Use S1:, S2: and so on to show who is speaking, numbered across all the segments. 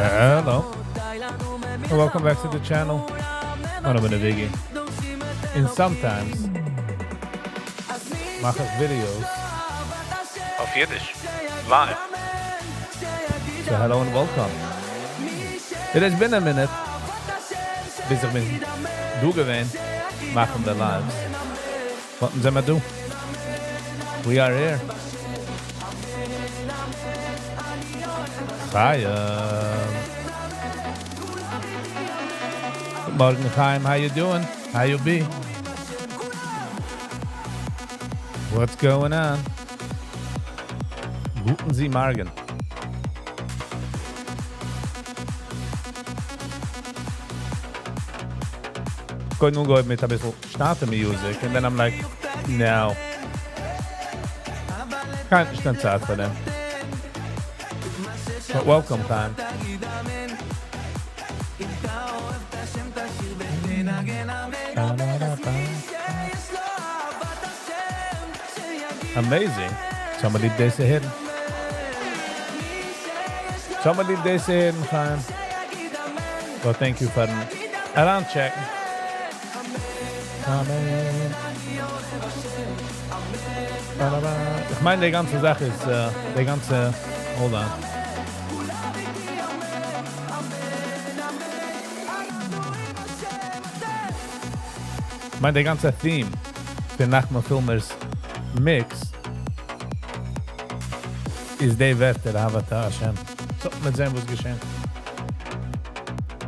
S1: Hello. And welcome back to the channel. I'm a Biggie. And sometimes מאך איך videos.
S2: אויף אידיש. Live.
S1: So hello and welcome. It has been a minute ביז איך בין דא געווען מאכן די lives. But זעמיר דא. We are here. חיים. גוט מארגן חיים, how you doing? How you be? What's going on? גוטן זי מארגן. קודם אנגעהויבן מיט אביסל שטאטע music and then I'm like, no. קיין נישט קיין צייט פאר דעם. But welcome, Chaim. Amazing. Somebody דאס צו הערן. Somebody דאס צו הערן, Chaim. Well, thank you פארן אריינטשעקן. אמן. איך מיין די גאנצע זאך איז, די גאנצע, hold on. מיין די גאנצע theme פון נחמן פילמער'ס mix איז די ווערטער אהבת השם. So, מיר זען וואס געשען.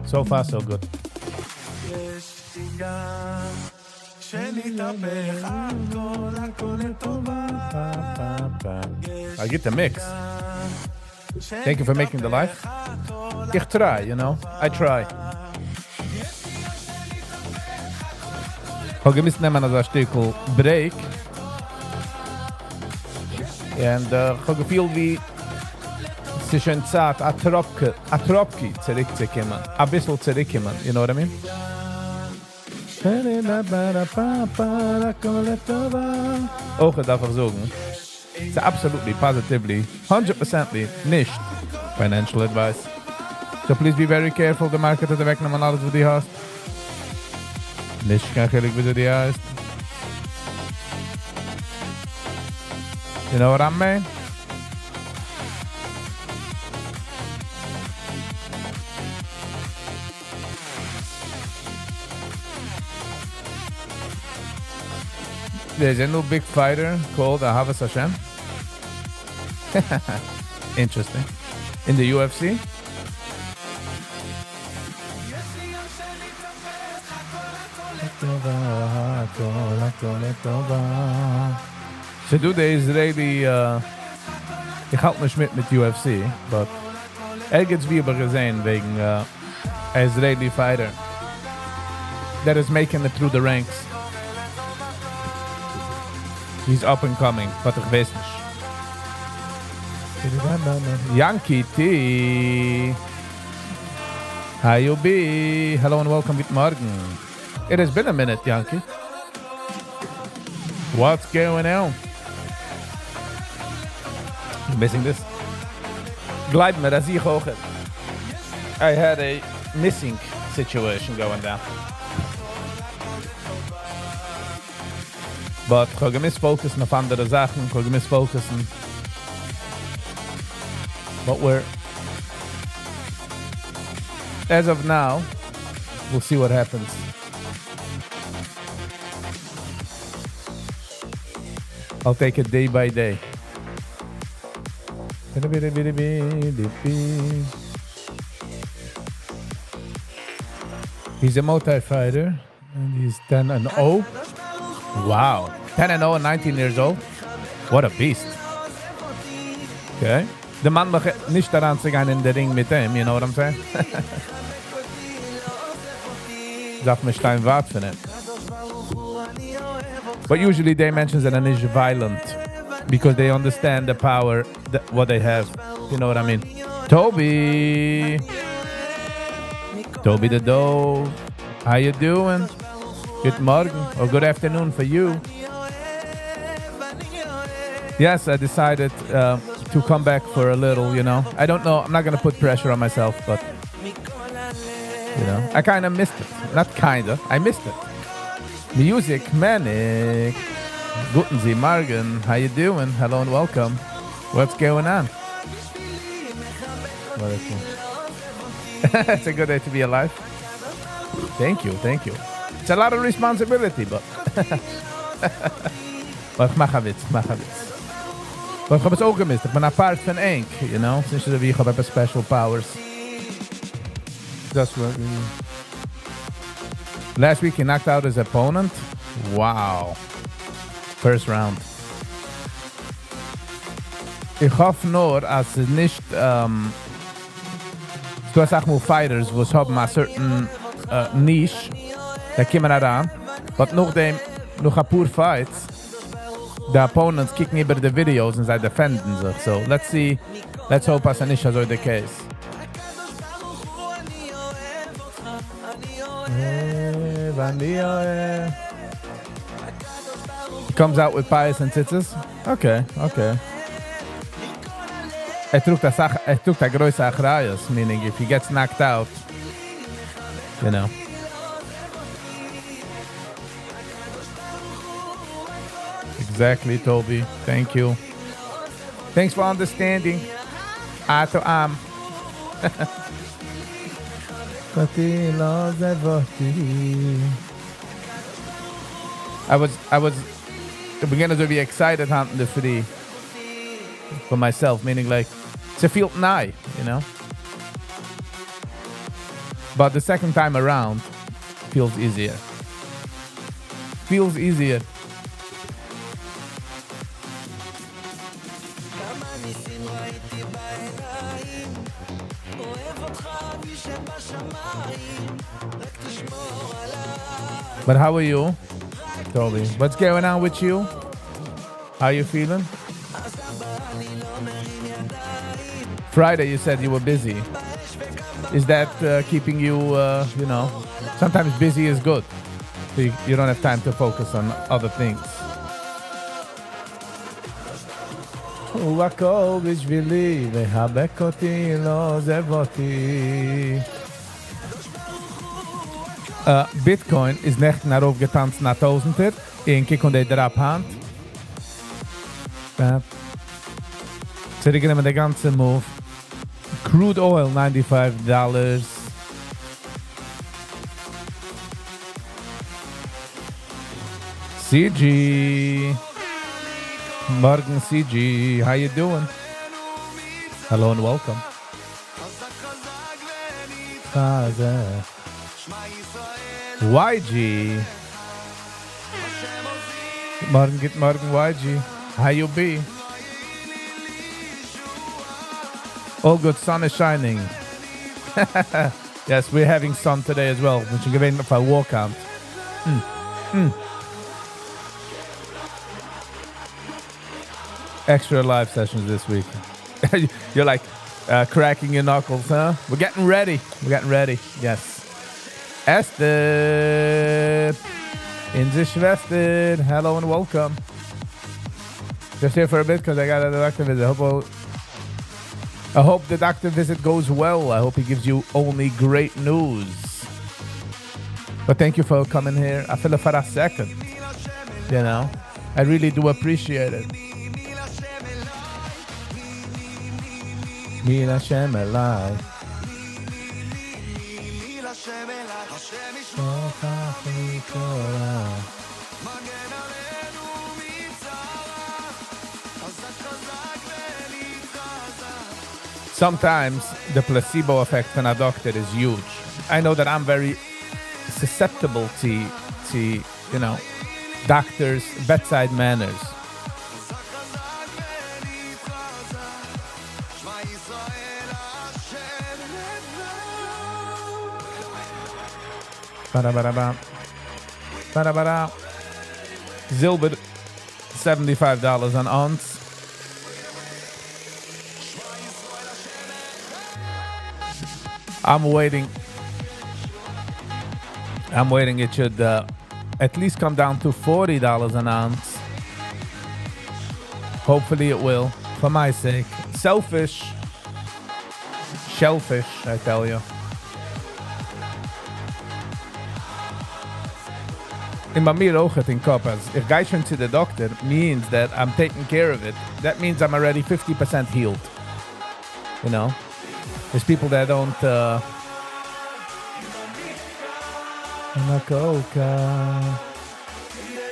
S1: So far so good. I get the mix. Thank you for making the live. איך try, you know. I try. כ'האב געמוזט נעמען אזא שטיקל break. And כ'האב געפילט ווי ס'איז שוין צייט א טראפקע, א טראפקי צוריקצוקומען. אביסל צוריקקומען, you know what I mean? אויך דארף איך זאגן, ס'איז absolutely, positively, hundred percently נישט financial advice. So please be very careful, די market וועט אוועקנעמען אלעס וואס דו האסט. נישט קיין חילוק וויאזוי דו הייסט. You know what I mean? There's a new big fighter called Ahavas Hashem. Interesting. In the UFC? ס'דא די Israeli, איך האלט נישט מיט מיט UFC, but ערגעץ ווי האב איך געזען וועגן א Israeli fighter that is making it through the ranks. He's up and coming, but איך ווייס נישט. Yankee T. How you be? Hello and welcome, גוט מארגן. It has been a minute, Yankee. What's going on? You missing this? גלייב מיר, אז איך אויך. I had a missing situation going down. But כ'האב געמוזט focusן אויף אנדערע זאכן, כ'האב געמוזט focusן. But we're as of now, we'll see what happens. I'll take it day by day. He's a multi-fighter and he's 10-0. Wow. 10-0 and 19 years old. What a beast. Okay. דערמאן מיך נישט אריינצוגיין אין די רינג מיט אים, you know what I'm saying? דארף מען שטיין ווייט פון אים. But usually די מענטשן זענען נישט violent because they understand the power that what they have. You know what I mean? Toby! Toby the Dove. How you doing? גוט מארגן or good afternoon for you. Yes, I decided uh, to come back for a little, you know. I don't know, I'm not gonna put pressure on myself, but you know, I kind of missed it. Not kinda, I missed it. Music Manic. גוטן זי מארגן, how you doing? Hello and welcome. What's going on? What is it? It's a good day to be alive. Thank you, thank you. It's a lot of responsibility, but... But איך מאך א וויץ, איך מאך א וויץ. But איך האב עס אויך געמיסט, איך בין א part פון ענק, you know? ס'נישט אזוי ווי איך האב עפעס special powers. דאס וואס... Last week he knocked out his opponent? Wow. First round. איך האף נאר אז ס'איז נישט ס'דא אסאך מאל fighters וואס האבן א certain niche, זיי קומען אריין, but נאכדעם, נאך אפאר fights, די opponents קוקן איבער די videos און זיי defend ן זיך, so let's see, let's hope אז ס'איז נישט אזוי די case. He comes out with פיאות and ציצית? Okay, okay. ער טראגט אסאך, ער טראגט א גרויסע אחריות, meaning if he gets knocked out, you know. Exactly Toby, thank you. Thanks for understanding. אטו עם. I was I was איך בין געווען אזוי ווי excited היינט אינדערפרי for myself, meaning like ס'פילט ניי, you know. But the second time around feels easier. Feels easier. But how are you? Toby, what's going on with you? How you feeling? Friday you said you were busy. Is that uh, keeping you, uh, you know, sometimes busy is good. So you, you don't have time to focus on other things. הוא הכל בשבילי, והבק אותי, לא עוזב אותי. Bitcoin איז נעכטן ארויפגעטאנצן א טויזענטער, און קוק אן די drop היינט. צוריקגענומען די גאנצע move. Crude oil ninety five dollars. CG. מארגן CG, how you doing? Hello and welcome. YG. מארגן גוט מארגן YG. How you be? All good, sun is shining. Yes, we're having sun today as well. בין שוין געווען אויף א walk היינט. Extra live sessions this week. You're like uh, cracking your knuckles, huh? We're getting ready. We're getting ready. Yes. Esther. אונזער שוועסטער. Hello and welcome. Just here for a bit because I got a doctor visit. I hope, I hope the doctor visit goes well. I hope he gives you only great news. But thank you for coming here. אפילו for a second. You know, I really do appreciate it. מי להשם אליי. Sometimes the placebo effect פון א דאקטער איז huge. I know that I'm very susceptible צו צו you know doctors bedside manners. באראבאראבא. באראבארא. זילבער seventy five dollars an ounce. I'm waiting. I'm waiting it should at least come down to forty dollars an ounce. Hopefully it will, for my sake. Selfish. Shellfish, I tell you. און ביי מיר אויך אין קאפ אז איך גיי שוין צו די דאקטער means that I'm taking care of it, that means I'm already 50% healed. You know? There's people that don't uh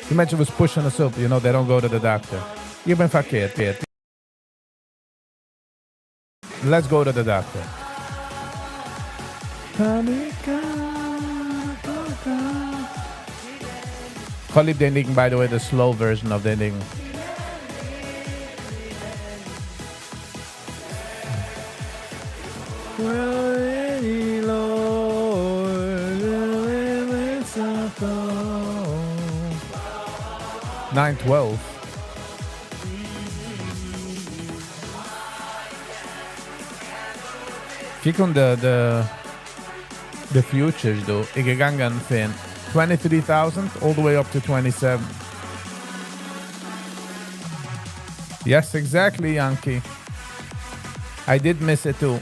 S1: די מענטשן וואס פושן עס אפ, you know, they don't go to the doctor. איך בין פארקערט. Let's go to the doctor. כ'האב ליב די ניגון by the way, די slow version of די ניגון. 9 12. קוק אן די די די futures דא איז געגאנגען פון 23 טויזנט all the way up to 27. Yes exactly Yanky. I did miss it too.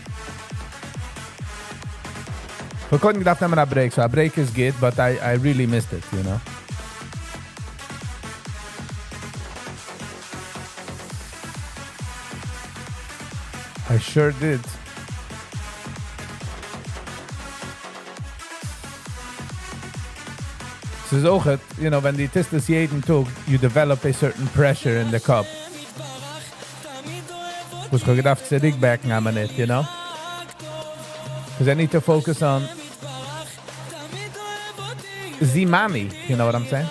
S1: כ'האב קודם געדארפט נעמען א break, so א break איז גוט, but I I really missed it, you know. I sure did. ס'איז אויכעט, you know, ווען דו טוסט עס יעדן טאג, you develop a certain pressure אין די קאפ. וואס כ'האב געדארפט צוריקבעקן א מינוט, you know. Because I need to focus on the money, you know what I'm saying?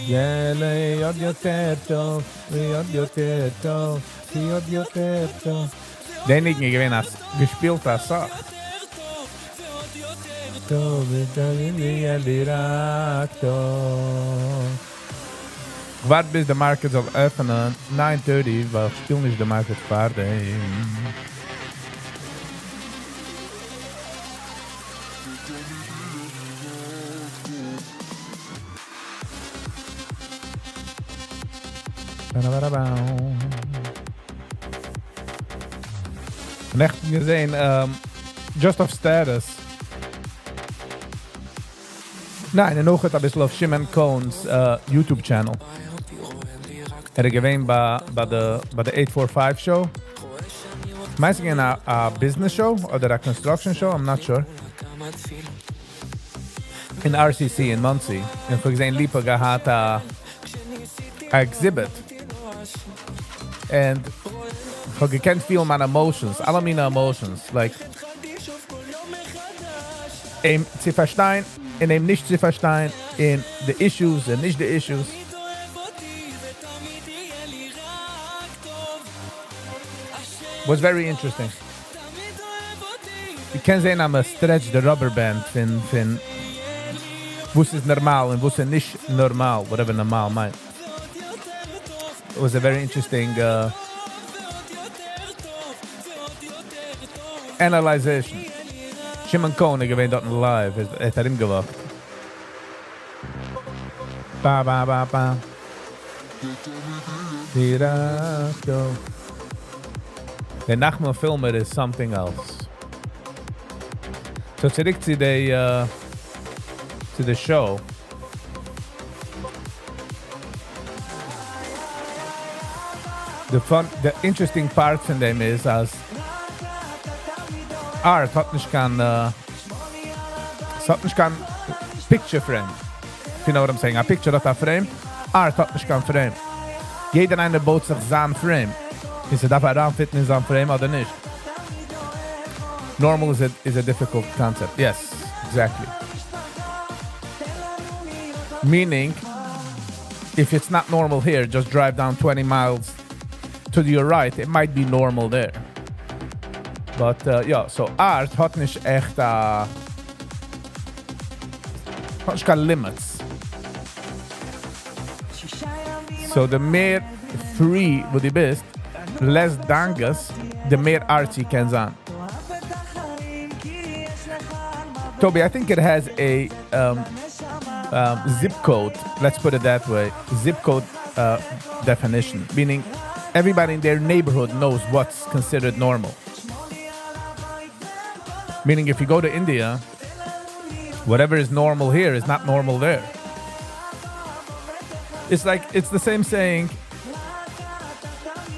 S1: יעלה עוד יותר טוב, ועוד יותר טוב, ועוד יותר טוב. די ניגון איז געווען געשפילט אסאך. טוב, יהיה לי רק טוב. כ'ווארט ביז די market זאל עפענען 9:30, ווייל איך שפיל נישט די market פארדעם. נעכטן געזען just אויף status. ניין, און אויך אביסל אויף שמעון קאהן'ס YouTube channel. ער איז געווען ביי די 845 show. מיינסט געווען א business show אדער א construction show, I'm not sure. אין RCC אין מאנסי, און כ'האב געזען ליפא געהאט א exhibit. And כ'האב געקענט פילן מיינע emotions, אלע מינע emotions, like אים צו פארשטיין און אים נישט צו פארשטיין, און די issues און נישט די issues. Was very interesting. דו קענסט זען אז מען stretch די rubber band פון פון וואס איז נארמאל און וואס איז נישט נארמאל, whatever נארמאל מיינט. It was a very interesting uh, analyzation. שמעון קאהן איז געווען דארטן live, ער האט ארומגעוואקט. Ba ba ba ba. דער נחמן פילמער איז something else. So צוריק צו די צו די show. די fun די interesting part פון דעם איז אז art האט נישט קיין ס'האט נישט קיין picture frame. You know what I'm saying? א picture האט א frame, art האט נישט קיין frame. יעדער איינער בויט זיך זיין frame. און ס'דארף אריינפיטן אין זיין frame אדער נישט. Normal is a is a difficult concept. Yes, exactly. Meaning, if it's not normal here, just drive down 20 miles to your right, it might be normal there. But uh, יא, so art האט נישט עכט א... האט נישט קיין limits. So די מער free וואס דו ביסט, less דאגות, די מער artsy קען זיין. Toby, I think it has a um, um, zip code, let's put it that way, zip code. definition, meaning everybody in their neighborhood knows what's considered normal. Meaning if you go to India, whatever is normal here is not normal there. It's like, it's the same saying,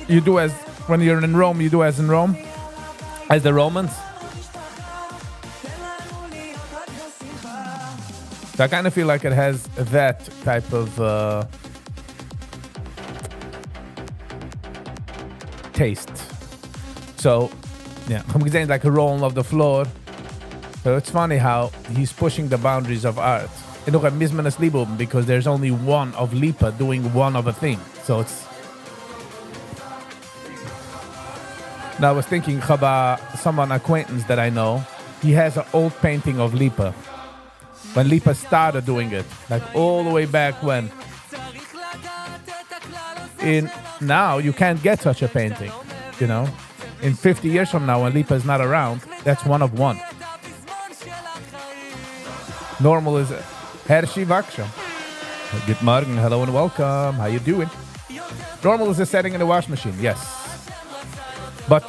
S1: you do as, when you're in Rome, you do as in Rome, as the Romans. So I kind of feel like it has that type of taste. So, yeah, I'm getting like a roll of the floor. So it's funny how he's pushing the boundaries of art. And look at Mismanas Libum because there's only one of Lipa doing one of a thing. So it's. Now I was thinking about someone acquaintance that I know. He has an old painting of Lipa. When Lipa started doing it, like all the way back when. In now you can't get such a painting, you know. In 50 years from now, when Lipa is not around, that's one of one. Normal is Hershey Vaksha. Good morning, hello and welcome. How you doing? Normal is a setting in the wash machine, yes. But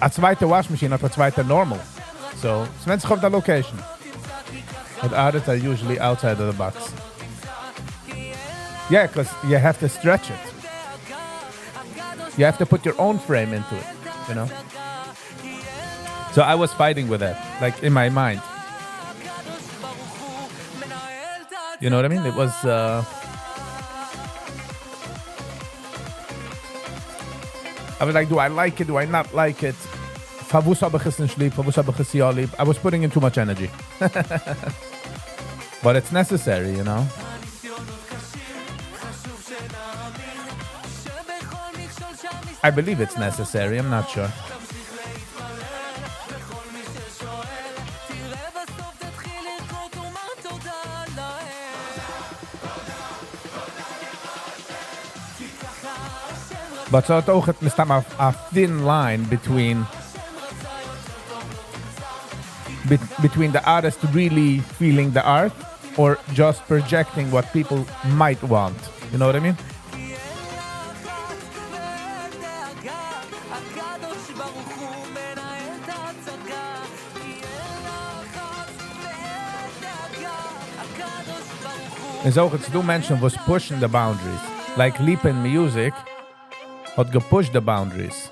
S1: a zweite wash machine, not a zweite normal. So, es wend't sich auf the location. But artists are usually outside of the box. Yeah, because you have to stretch it. You have to put your own frame into it, you know? So I was fighting with that, like in my mind. You know what I mean? It was... I was like, do I like it? Do I not like it? פארוואס האב איך עס נישט ליב? פארוואס האב איך עס יא ליב? I was putting in too much energy. But it's necessary, you know? I believe it's necessary, I'm not sure. But so האט אויך מסתם a thin line between the artist really feeling the art or just projecting what people might want. You know what I mean? און אויך דא מענטשן וואס pushing the boundaries. Like Lipa in music האט gepushed the boundaries.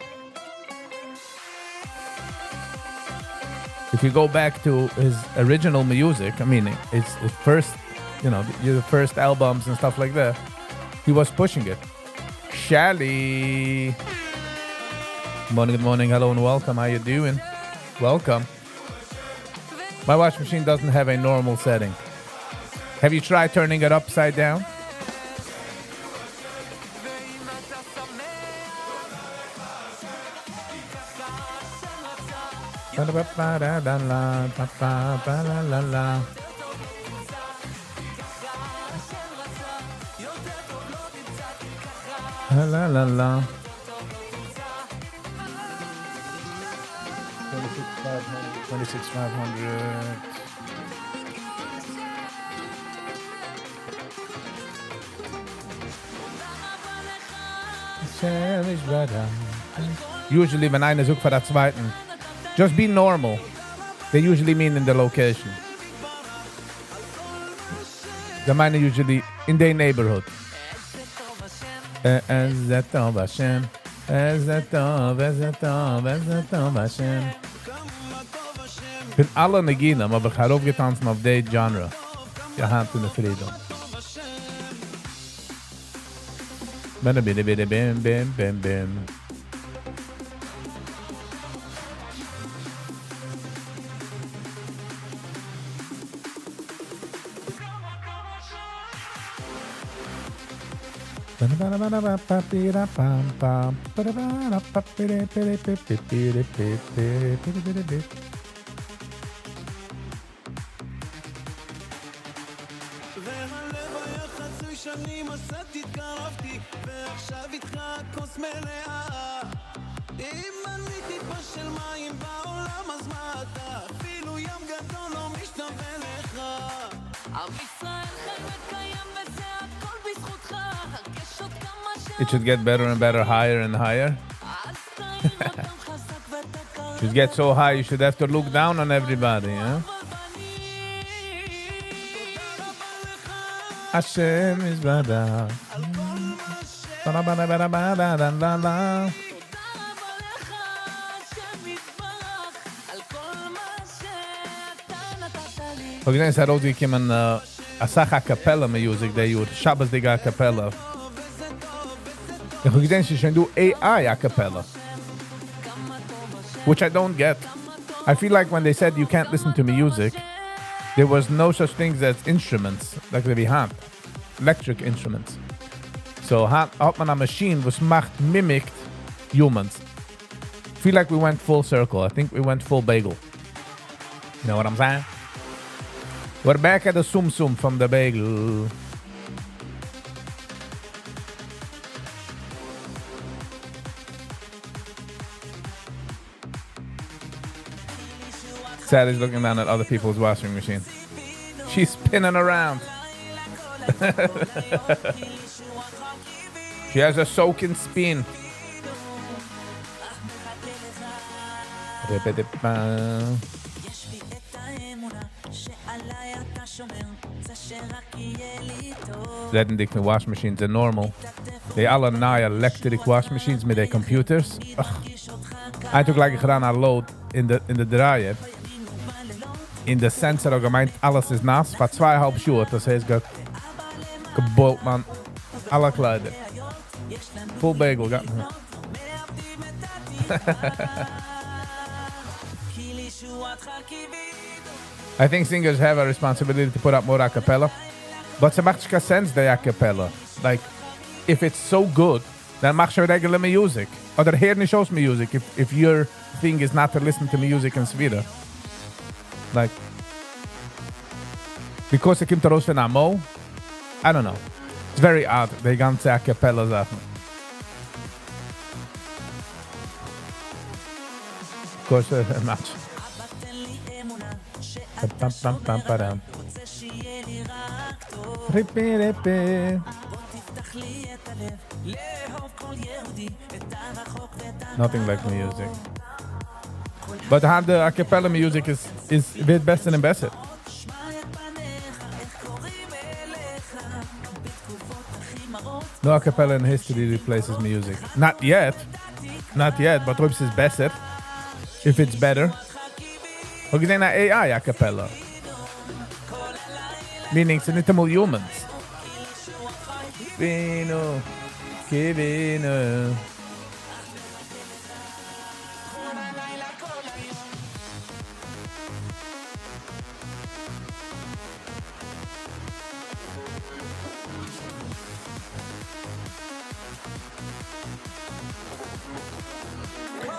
S1: If you go back to his original music, I mean, it's the first, you know, the first albums and stuff like that, he was pushing it. Shelly! Morning, good morning, hello and welcome. How you doing? Welcome. My wash machine doesn't have a normal setting. Have you tried turning it upside down? La la la. 26,500. 26,500. Usually ווען איינער זאגט פאר א צווייטן, just be normal. They usually mean in the location. They mean usually in their neighborhood. איזה טוב השם, איזה טוב, איזה טוב, איזה טוב השם. פון אלע ניגונים האב איך ארויפגעטאנצן אויף די genre. געהאט אין די freedom. Bada bida bida bim bim bim bim.
S3: והלב היה חצוי שנים אז את התקרבתי ועכשיו איתך הכוס מלאה אם אני טיפה של מים בעולם אז מה אתה אפילו ים גדול לא משתווה לך
S4: עם ישראל חי וקיים וזה הכל בזכותך הרגש עוד כמה
S1: It should get better and better, higher and higher. Should get so high you should have to look down on everybody, huh? השם יתברך. Ba-da-ba-da-ba-da-ba-da-da-da. כ'האב געזען ס'איז ארויסגעקומען אסאך a cappella music די יאר, שבת'דיגע a cappella. איך האב געזען ס'איז שוין דא AI a cappella. Which I don't get. I feel like when they said you can't listen to music, there was no such things as instruments, like ווי היינט. Electric instruments. So היינט האט מען א machine וואס מאכט mimicked humans. Feel like we went full circle. I think we went full bagel. You know what I'm saying? We're back at the sum sum from the bagel. Sally's looking down at other people's washing machine. She's spinning around. She has a soaking spin. Re-pe-de-pa. רעדנדיג פון wash machines are normal. די אלע נייע electric wash machines מיט די computers. Ugh. איין טאג לייג איך אריין א load אין די dryer. אין די sensor האט געמיינט אלעס איז נאס. פאר צוויי אהאלב שעה האט דאס הייס געבוילט, מאן. אלע קליידער. Full bagel, got me. I think singers have a responsibility to put out more a cappella. But ס'מאכט נישט קיין sense, די a cappella. Like, if it's so good, then מאך שוין regular music. אדער הער נישט אויס music if your thing is not to listen to music and סווידער. Like, because עס קומט ארויס פון א מויל, I don't know. It's very odd, די גאנצע a cappella זאכן. Of course, match. Pam, pam, pam, param. Ripi, ripi. Nothing like music. But how the a cappella music is ווערט בעסער און בעסער. No a cappella in history replaces music. Not yet. Not yet, but אויב ס'איז בעסער. If it's better. האב געזען א AI a cappella. Meaning, ס'איז נישט אמאל humans. קיווינו, קיווינו.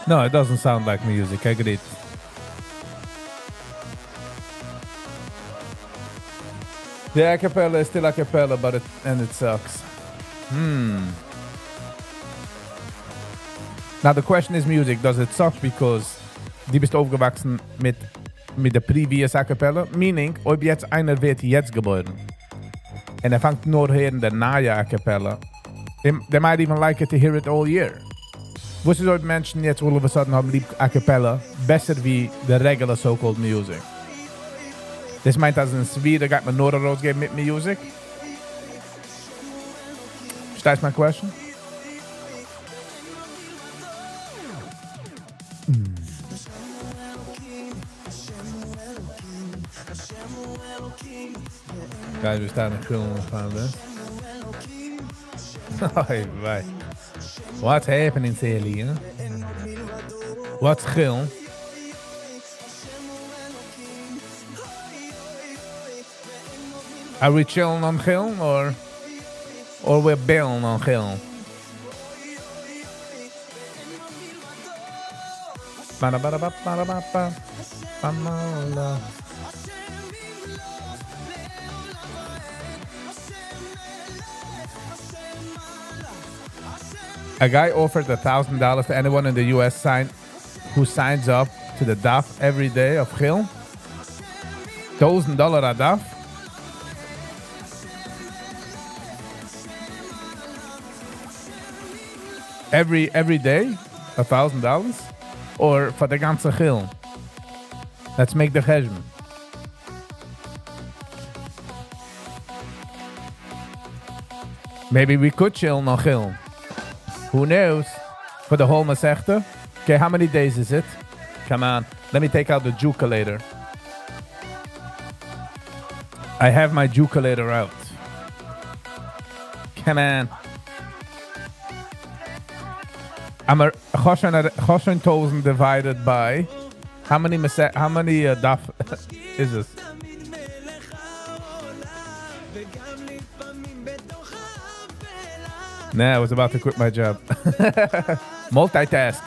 S1: No, it doesn't sound like music, I agree. The a cappella is still a cappella, and it sucks. Now the question is music, does it suck because דו ביסט אויפגעוואקסן מיט די previous a cappella? Meaning, אויב יעצט איינער ווערט יעצט געבוירן און ער פאנגט נאר הערן די נייע a cappella, they might even like it to hear it all year. וואס איז אויב מענטשן יעצט all of a sudden האבן ליב a cappella בעסער ווי the regular so-called music? דאס מיינט אז אין סווידע גייט מען נאר ארויסגעבן מיט music? פארשטייסט מיין question? Guys, we're starting to film on this. Oy, vey. What's happening, Sally? Huh? What's chill? Are we chilling on chill or we're bailing on chill? Ba-da-ba-da-ba-ba-da-ba-ba. Ba-ma-la. A guy offered $1,000 to anyone in the US who signs up to the דף every day of Chil. $1,000 a דף? Every every day? A thousand dollars? Or פאר די גאנצע חולין? Let's make the חשבון. Maybe we could chill נאך חולין. Who knows? For the whole מסכתא? Okay, how many days is it? Come on, let me take out the Jewculator. I have my Jewculator out. Come on. I'm כ'האב שוין טויזנט divided by how many how many uh, דף is עס? Nah, I was about to quit my job. Multitask.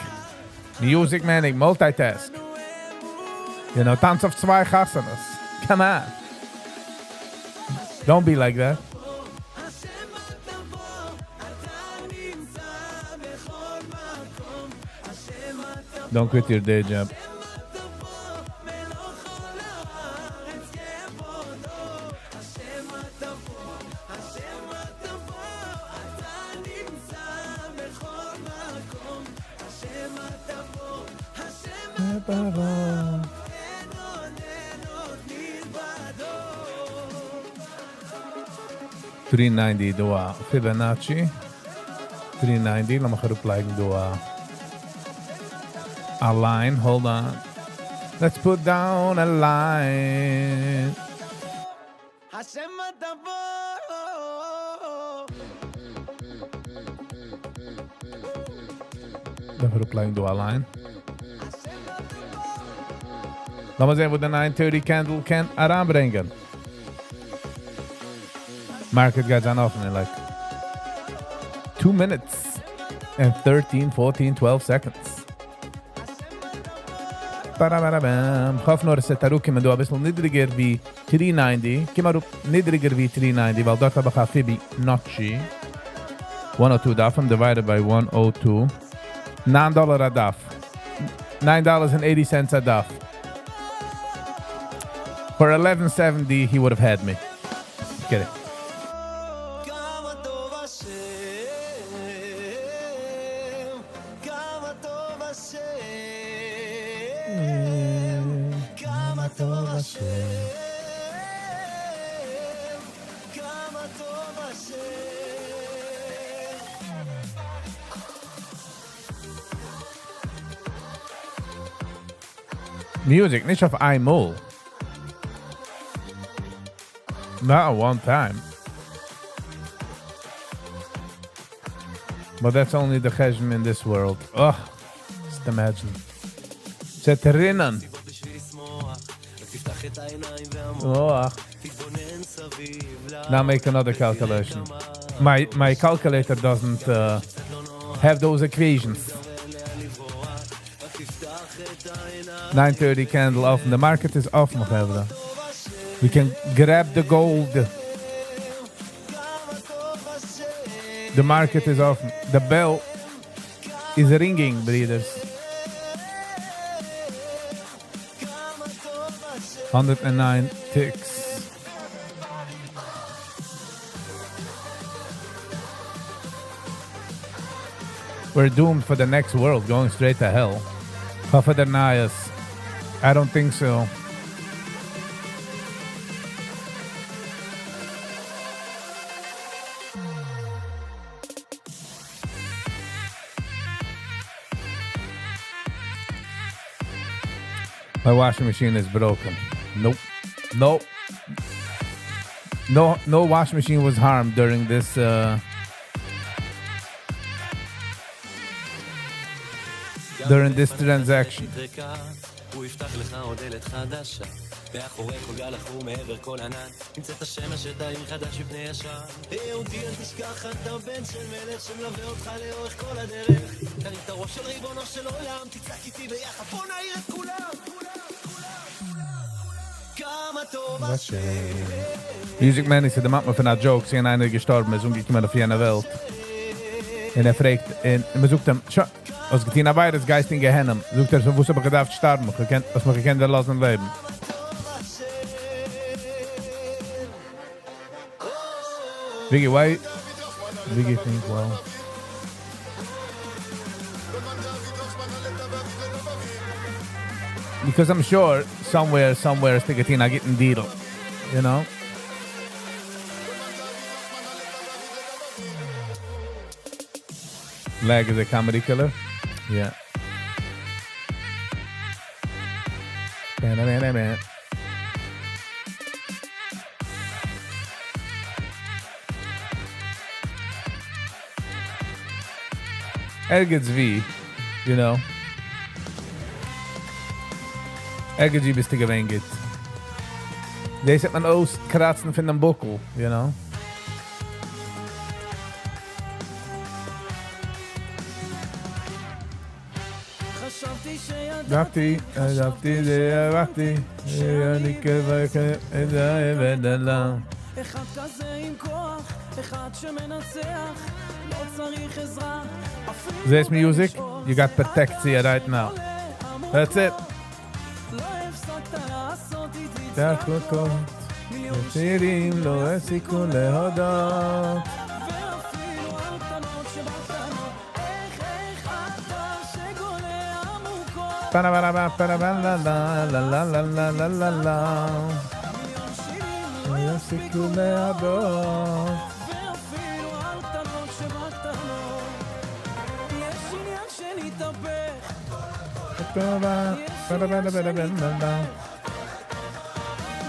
S1: Music Manic, multitask. You know, טאנץ אויף צוויי חתונות. Come on. Don't be like that. Don't quit your day job. 390 דא א Fibonacci. 390, לאמיך אראפלייגן דא א א line, hold on. Let's put down a line. דארף אראפלייגן דא א line. לאמיר זען וואס די 930 candle קען אריינברענגען. Market גייט זיין אפן in like 2 minutes and 13, 14, 12 seconds. Ba-da-ba-da-bam. כ'האף נאר עס וועט אראפקומען דא אביסל נידריגער ווי 390. קום אראפ נידריגער ווי 390 ווייל דארט האב איך א Fibonacci. 102 דפים divided by 102. 9 דאלער א דף. 9 dollars and 80 cents א דף. For 1170 he would have had me. Kidding. Music, נישט אויף איין מאל. Not one time. But that's only the חשבון in this world. Ugh, just imagine. ס'וועט רינען. Oh. Now make another calculation. My my calculator doesn't uh, have those equations. 9:30 candle off the market is off nog even. We can grab the gold. The market is off. The bell is ringing, brothers. 109 ticks. We're doomed for the next world, going straight to hell. פאפא דער נייעס. I don't think so. My washing machine is broken. Nope. Nope. No, no washing machine was harmed during this uh, during this transaction. Music Man איז דערמאנט מיר פון א joke, ס'איז איינער געשטארבן, איז אומגעקומען אויף יענע וועלט, און ער פרעגט, און מען זאגט אים, שוין, האסט געטון עבירות, גייסט אין גיהנום, זאגט ער, פארוואס האב איך געדארפט שטארבן, האסט מיך געקענט דערלאזן לעבן. Viggy, why? Viggy think well. Because I'm sure somewhere, somewhere האסטו געטון א גוטן deal. You know? Lag is a comedy killer. Yeah. ערגעץ ווי, you know. ערגעץ ווי ביסטו געווען גוט. דאס וועט מען אויסקראצן פון דעם בוקל, you know. דעתי, דעתי, דעתי, אני
S3: אחד כזה עם כוח, אחד שמנצח, לא צריך עזרה.
S1: This music, you got פראטעקציע right now. That's it. צחקות, צעירים לא הפסיקו להודות. פרה לה לה לה לה לה לה לה לא יפסיקו להודות.
S3: ואפילו על קטנות שבקטנות יש עניין שנתהפך
S1: טובה, פרה פרה פרה פרה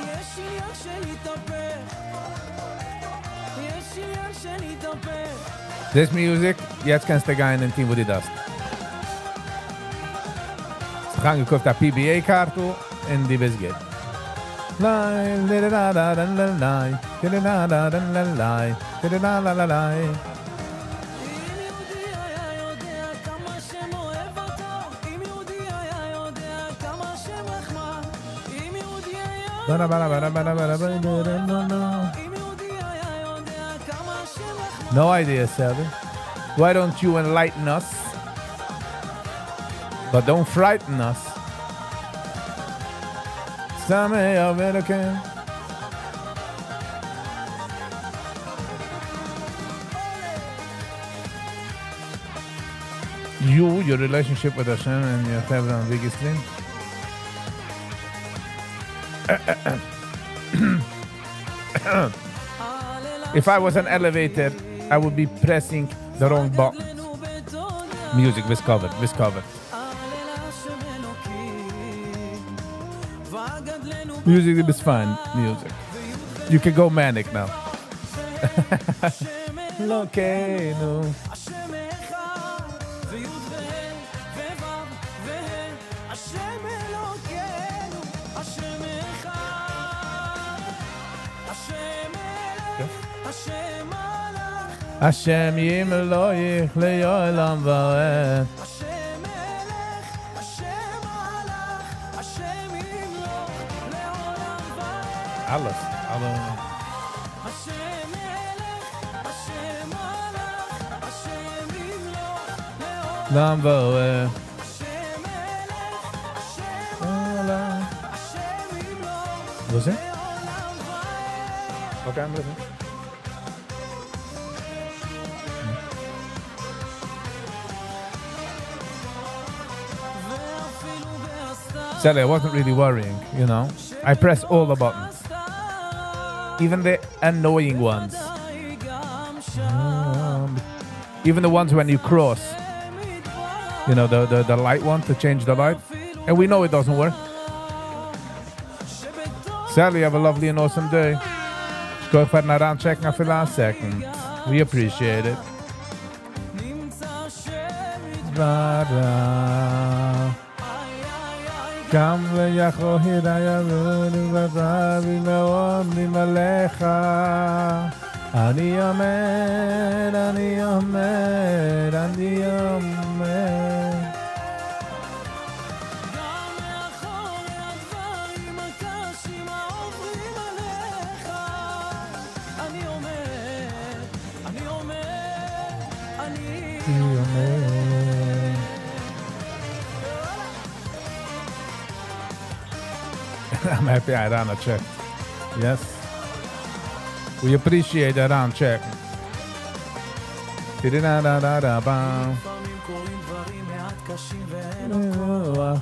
S3: יש עניין שנתהפך יש עניין שנתהפך
S1: This music, יעצט קענסטו גיין און טון וואס דו דארפסט. האסט איינגעקויפט א PBA קארטל און דו ביסט גוט. ליי, לי לה לה לה לה ליי, לי לה לה לה לה ליי, לי לה לה לה ליי.
S3: אם יהודי היה יודע כמה השם אוהב אותו אם יהודי היה יודע כמה השם רחמן אם יהודי היה
S1: ברה ברה ברה ברה ברה ברה ברה ברה.
S3: אם יהודי היה יודע כמה השם רחמן
S1: No idea, Sally. Why don't you enlighten us? But don't frighten us. סמי American. You, your relationship with Hashem and your חברה on biggest stream. If I was an elevator, I would be pressing the wrong buttons. Music was covered, was covered. Music is fine, music. You can go manic now. אלוקינו.
S3: השם אחד, וי' וה' וו' וה', השם אלוקינו, השם אחד. השם מלך, השם מלך,
S1: השם ימלוך לעולם ועד.
S3: השם מלך, השם מלך, השם ימלוך לעולם ועד.
S1: אלעס, אלע.
S3: השם מלך, השם מלך, השם ימלוך לעולם
S1: לעולם ועד.
S3: השם מלך, השם מלך, השם ימלוך
S1: וואס איז?
S3: לעולם ועד.
S1: Okay, I'm listening.
S3: ואפילו בהסתר
S1: Sally, I wasn't really worrying. I press all the buttons, even the annoying ones.
S3: גם שם
S1: Even the ones when you cross, the light one to change the light. And we know it doesn't work. Sally, have a lovely and awesome day. שכוח פארן אריינטשעקן אפילו א second. We appreciate it.
S3: נמצא השם
S1: ברא. גם ליחו היריה ולבבי מאוד ממלאך. אני אומר, אני אומר, אני אומר.
S3: גם מאחורי הדברים הקשים העוברים עליך אני אומר, אני אומר, אני
S1: אני אומר. I'm happy I ran a check. Yes. We appreciate that on check. Da-da-da-da-da-ba.
S3: לפעמים קורים דברים מעט קשים ואין עוד כוח.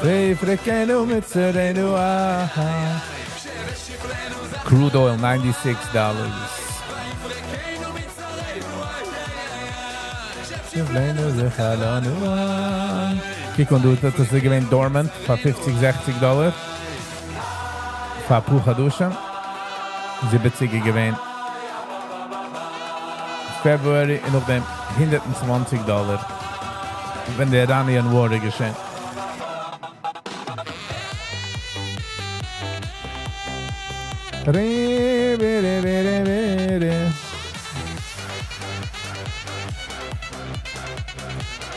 S1: ויפרקנו מצרינו אה. Crude oil 96 dollars. קוק אן דא, דאס איז געווען dormant פאר 50, 60 דאלער. פאר אפאר חדשים. 70 געווען. February און נאכדעם 120 דאלער. ווען די Iranian war איז געשען.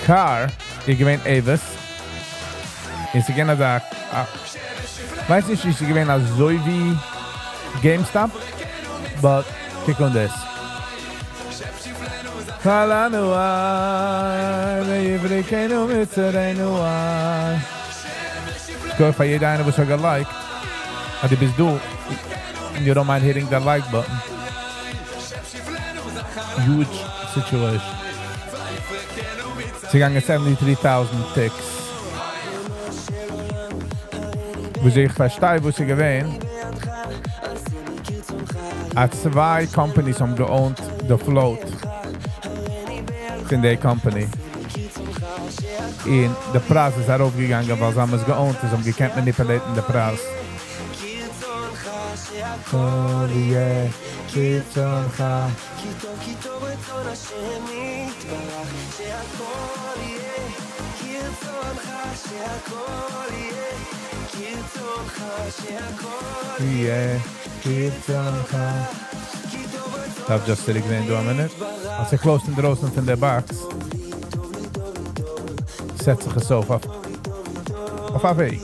S1: Car איז געווען Avis. איז געווען אזא, ווייס נישט, איז געווען אזוי ווי GameStop, but קוק אן דאס. חלנו ויפרקנו מצרינו שכוח פאר יעדער איינער וואס האט גע like ט. אז דו ביסט דא, you don't mind hitting that like button. Huge situation. ס'געגאנגען 73,000 ticks. וואס איך פארשטיי, וואס איז געווען, אז צוויי companies האבן גע own ט the float פון דער company. און דער פרייז איז ארויפגעגאנגען, ווייל זיי האבן עס גע own ט, זיי האבן געקענט manipulate ן דער פרייז. יהיה כרצונך.
S3: כי טוב רצון השם יתברך, שהכל יהיה כרצונך, שהכל יהיה כרצונך, שהכל
S1: יהיה כרצונך. דארף just צוריק גיין דא א מינוט. אז ער close ט אינדרויסן פון דער box, זעצט זיך עס אויף אויף א וועג.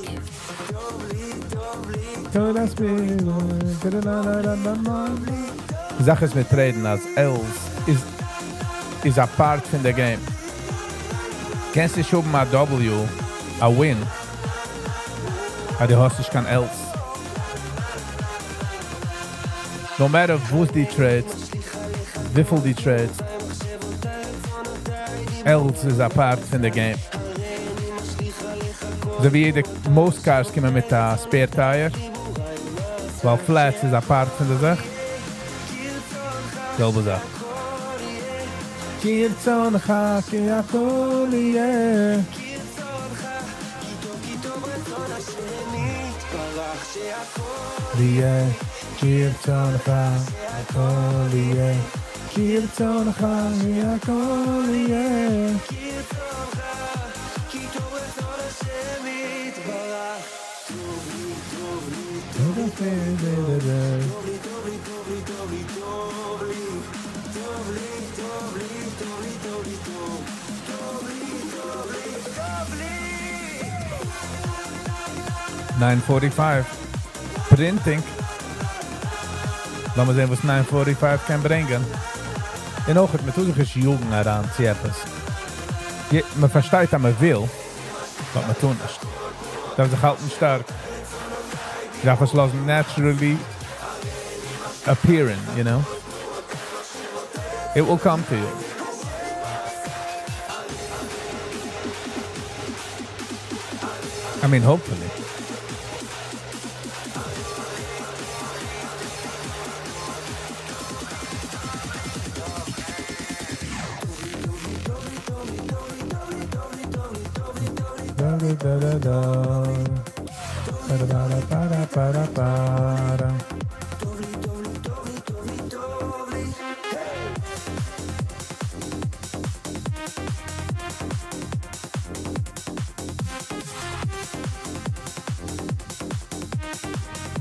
S1: די זאך איז מיט trade ן אז L's איז א part פון דער game. קענסט נישט האבן א W, א win, אבער דו האסט נישט קיין L's. No matter וואס דו trade סט, וויפיל דו trade סט, L's איז א part פון דער game. אזוי ווי יעדע, most cars קומען מיט א spare tire, ווייל flats איז א part פון דער זאך. זעלבע זאך. כרצונך כי הכל יהיה. יהיה כרצונך הכל יהיה כרצונך הכל יהיה
S3: כי טוב רצון השם יתברך טוב לי, טוב לי, טוב לי, טוב לי, טוב לי, טוב לי, טוב לי, טוב לי, טוב לי, טוב לי, טוב, טוב לי, טוב לי, טוב לי.
S1: 945. Printing. לאמיר זען, וואס 945 קען ברענגען. און אויך, מען טוט זיך נישט יאגן אריין צו עפעס. מען פארשטייט, אז מען וויל, אבער מען טוט נישט. דארף זיך האלטן שטארק. דארף עס לאזן naturally appearing, you know? It will come to you. I mean, hopefully. Da, da, da, da, da. Ba, da, ba, da, ba, da, ba, da, ba, da.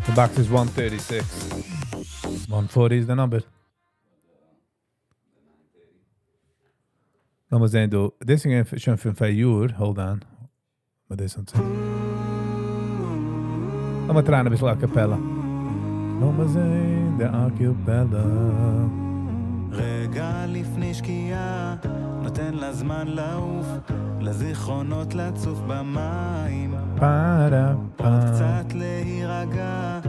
S1: The box is 136. 140 is the number. לאמיר זען, דא. דאס איז שוין פון פאר יאר. Hold on. וואס דאס אונז. לאמיר try ען א ביסל a cappella. לאמיר זען, די a cappella.
S3: רגע לפני שקיעה, נותן לזמן לעוף, לזיכרונות לצוף במים.
S1: פארה,
S3: עוד קצת להירגע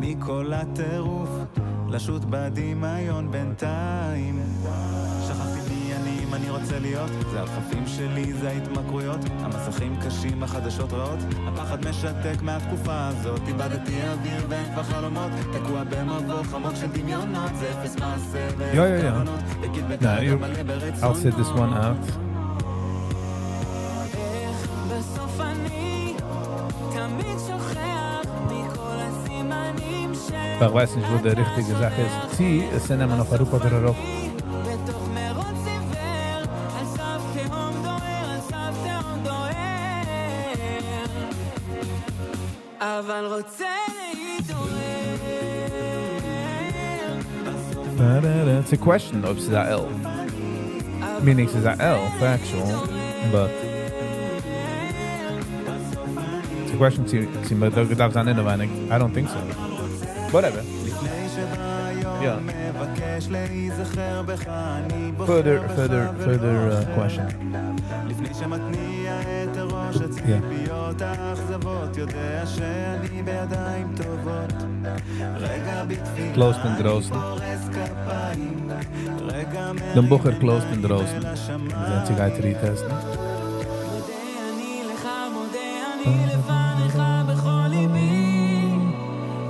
S3: מכל הטירוף, לשוט בדמיון בינתיים. שכחתי מי אני אם אני רוצה להיות זה הדחפים שלי, זה ההתמכרויות המסכים קשים, החדשות רעות הפחד משתק מהתקופה הזאת איבדתי אוויר ואין כבר חלומות תקוע במבוך עמוק של דמיונות זה אפס מעשה
S1: יא, יא, יא. No, you, I'll sit this one out.
S4: איך בסוף אני תמיד שוכח מכל הסימנים ש...
S1: איך ווייס נישט, וואו די ריכטיגע זאך איז. צי, עס נעמען נאך אראפ אדער ארויף.
S4: בתוך מרוץ עיוור, על סף תהום דוהר, על סף תהום דוהר אבל רוצה להתעורר.
S1: It's a question אויב ס'איז א L. Meaning ס'איז א L, factual, but it's a question צי מען דארף זיין אינעווייניג. I don't think so. Whatever. Yeah. Further, further, further question.
S3: לפני שמתניע את הראש,
S1: Yeah.
S3: הציפיות, האכזבות, יודע שאני בידיים טובות. רגע בתפילה,
S1: Closed אין דרויסן.
S3: פורס כפיים, רגע
S1: דעם בחור closed אין דרויסן. זענען זיי גייט retest ן.
S4: מודה אני לך, מודה אני לפניך בכל ליבי.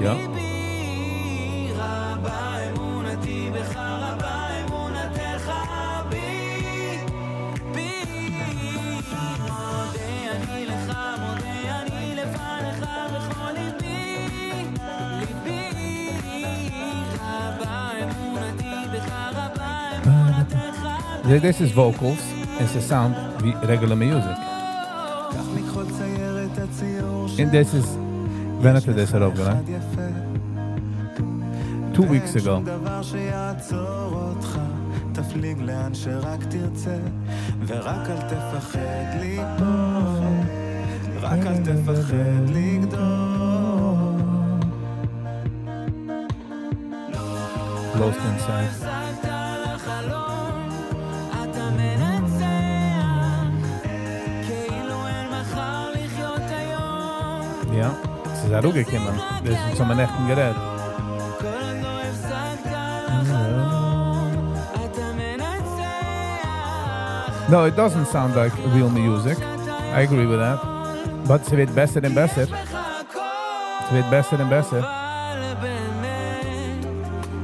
S1: יא.
S4: ליבי רבה אמונתי בך, רבה אמונתך בי. בי. מודה אני לך, מודה אני לפניך בכל ליבי. ליבי רבה אמונתי בך, רבה אמונתך בי.
S1: This is vocals. It's a sound ווי regular music.
S3: קח מכחול ציירת הציור
S1: And this is ווען האט ער דאס ארויפגעלייגט?
S3: יפה.
S1: 2 weeks ago.
S3: שום דבר שיעצור אותך, תפליג לאן שרק תרצה, ורק אל תפחד ליפול, רק אל תפחד לגדול.
S1: Lost inside.
S4: הפסקת לחלום, אתה מנצח, כאילו אין מחר לחיות היום.
S1: יא. ס'איז אראפגעקומען. דאס איז צום נעכטן גערעדט.
S4: כל עוד לא הפסקת לחלום, אתה מנצח.
S1: No, it doesn't sound like real music. I agree with that. But ס'ווערט בעסער און בעסער.
S4: יש בך הכל.
S1: ס'ווערט בעסער און בעסער.
S4: אבל באמת,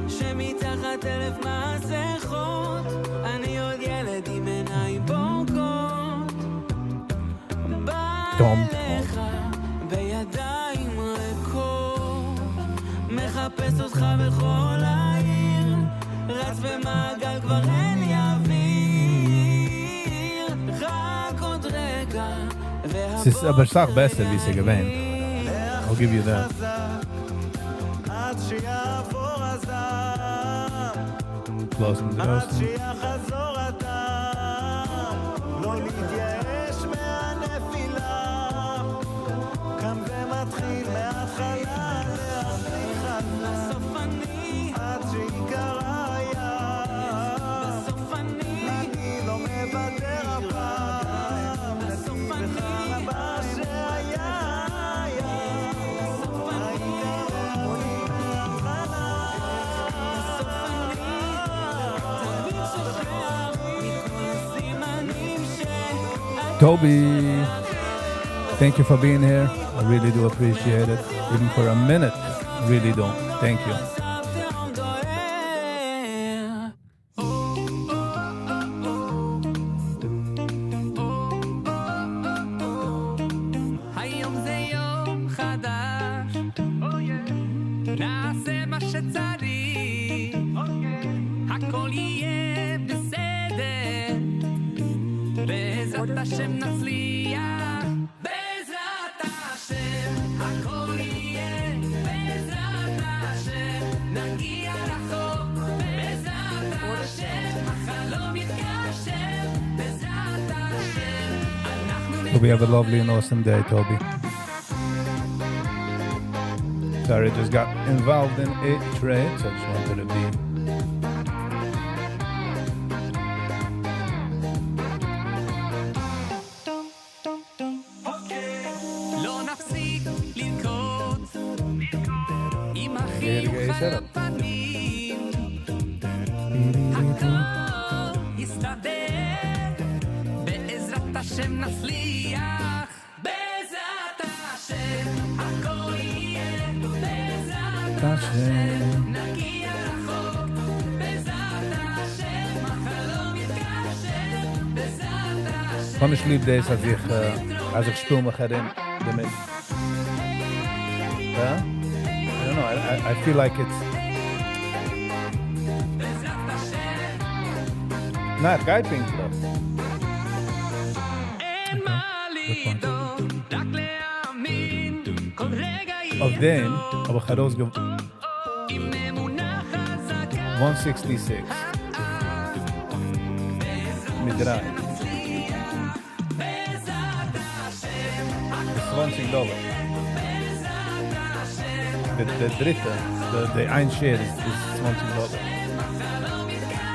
S4: שמתחת אלף מסכות, אני עוד ילד עם עיניים בורקות. בא
S1: טום.
S4: אליך בידיים ריקות, מחפש אותך בכל העיר, רץ במעגל כבר אין לי אוויר, רק עוד רגע,
S1: ס'איז אבער אסאך בעסער ווי ס'איז געווען. I'll give you that.
S3: עד שיעבור הזעם,
S1: Close and
S3: עד
S1: draußen.
S3: שיחזור הטעם, לא להתייאש מהנפילה, קם ומתחיל מההתחלה להחזיק חזק,
S4: בסוף אני,
S3: עד שיקרא הים.
S4: בסוף אני,
S3: אני לא מוותר הפעם,
S4: בסוף אני,
S3: מה שהיה היה.
S4: בסוף אני, בסוף אני, תמיד שוכח מכל הסימנים שאתה
S1: Toby, thank you for being here. I really do appreciate it. Even for a minute. Really do. Thank you.
S4: סף תהום דוהר.
S5: היום זה יום חדש, נעשה מה שצריך, הכל יהיה בסדר, בעזרת השם נצליח, בעזרת השם הכל יהיה, בעזרת השם נגיע רחוק, בעזרת השם החלום יתגשם, בעזרת השם אנחנו
S1: Hope you have a lovely and awesome day, Toby. Sorry, just got involved in a trade, so I just wanted to be
S5: לא נפסיק לרקוד עם
S1: רגע,
S5: החיוך
S1: יש
S5: על
S1: ערב.
S5: הפנים הכל יסתדר.
S1: כ'האב נישט ליב דאס אז איך אז איך שפיל מיך ארום דערמיט. הא? I don't know, I, I feel like it's... ניין, איך גיי פונקטליך. אויף דעם האב איך ארויסגע... one sixty six מיט דריי איז צוואנציג דאלער. די די דריטע, די די איין share איז איז צוואנציג דאלער.